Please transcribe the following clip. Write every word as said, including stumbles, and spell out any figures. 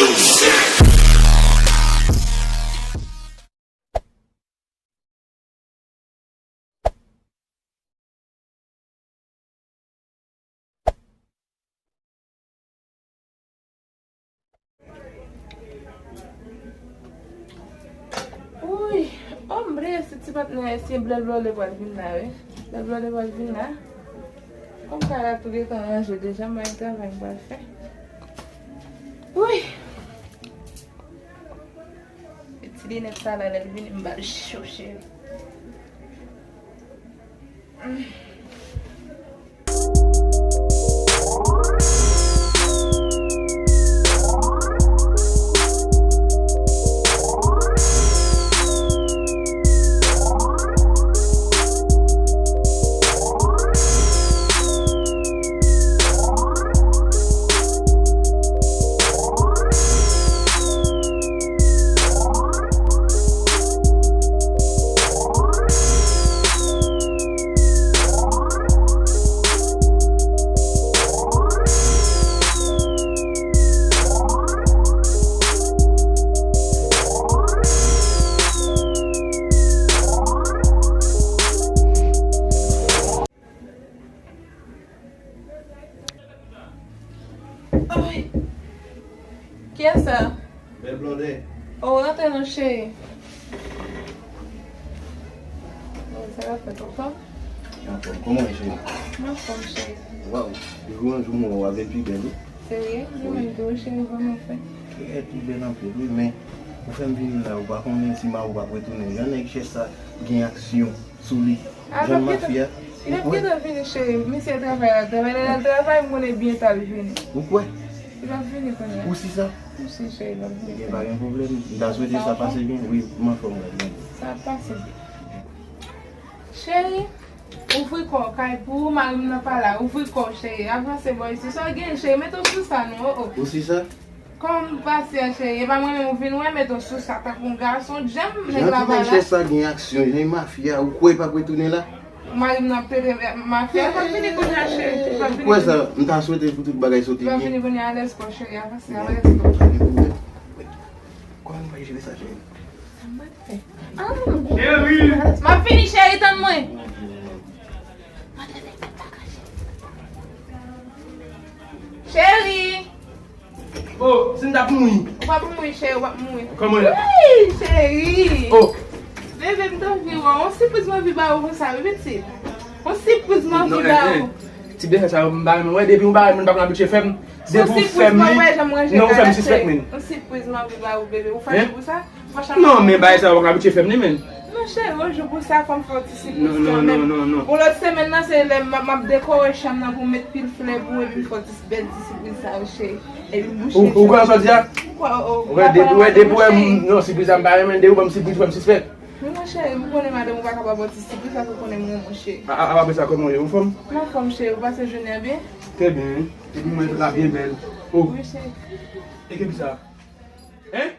Uy, hombre, se ti patnè, se bèl blòdè pral vin la, wi. Bèl blòdè pral vin la. Kòm sa la tou gentan ranje deja, m gen travay m pral fè. Uy! E ti linèt sa la, lè l vini, m ba l cho, cheri. Ay! Kiyès sa? Bèl blòdè. O, rantre non, cheri. O, sa k ap fèt, ou anfòm? Anfòm. Kòman w ye, cheri? M anfòm, cheri. Waw, de jou an jou m wè w ap vin pi bèl, wi. Serye? Wi. Ou menm tou, cheri, kòman w fè? Kèt, ou bèl anpil, wi, men ou fè m vin la, ou pa konnen si mari w p ap retounen. Jan nèg chèch sa gen aksyon sou li. Jan mafya. Li ap gentan vini, cheri. Misye travay, l ap travay. Lè l al travay, m konnen byento l vini. Ou kwè? Li ap vini kounye a. Ou si sa? M si, cheri, l ap vini. Ebyen, pa gen pwoblèm. M ta swete sa pase byen. Wi, m anfòm, wi. Sa ap pase byen. Cheri, ouvri kò w, kay pou ou, mari m nan pa la. Ouvri kò w, cheri. Avanse bò isi. Sa w gen, cheri? Mete w sou sa, non. O, o. Ou si sa? Kòman w pase a, cheri? E pa mwen menm ou vin wè, mete w sou sa tankou yon gason. Jan m nèg la pa la. Jan ti nèg chèch sa gen aksyon, jan e mafya, ou kwè l p ap retounen la? Mari m nan pete mafya, l p ap vini kounye a, cheri. L p ap vini kounye a. Ou kwè sa? M ta swete pou tout bagay soti byen. L p ap vini kounye a, alèz kò, cheri, avanse, alèz kò. Pa gen pwoblèm. Kòman nou pral jere sa, cheri? Cheri! M ap vini, cheri, tann mwen. Cheri! Oh, si m t ap mouri. Ou p ap mouri, cheri, ou p ap mouri. Kòman w ye? Wi, cheri! Oh! Bebe, m t anvi wè w. Yon sipriz m anvi ba ou konsa, wi, pitit. Yon sipriz m anvi ba ou. Ti bagay sa yo, m pa renmen wè, depi yon bagay moun pa konn abitye fè m, depi w fè m li, non, ou fè m sispèk, menn. Yon sipriz m anvi ba ou, bebe. Ou fache pou sa? Non, men bagay sa yo pa konn abitye fè m li, menn. Non, cheri, yon jou pou sa, fò m fè yon ti sipriz kanmenm. Non, non, non, non. Bon, lòt semèn nan, se lè m ap, m ap dekore chanm nan pou m met pil flè pou ou, epi m fè yon ti bèl ti sipriz sa yo, cheri. Epi m bouche chanm. Ou kwè nan sa w di a? Ou kwè, o, o, ou wè, depi w wè m, non, sipriz sa m pa renmen, depi w ban m sipriz, ou fè m sispèk. Men monchè, ou konnen madanm ou pa ka pa ba w ti sipriz, paske ou konnen m renmen w, cheri. A, a, apre sa, kòman w ye? Ou anfòm? M anfòm, cheri. Ou pase jounen an byen? Trè byen, wi. Epi mwen la byen bèl. Oh. Wi, cheri. E ki sa? Hein?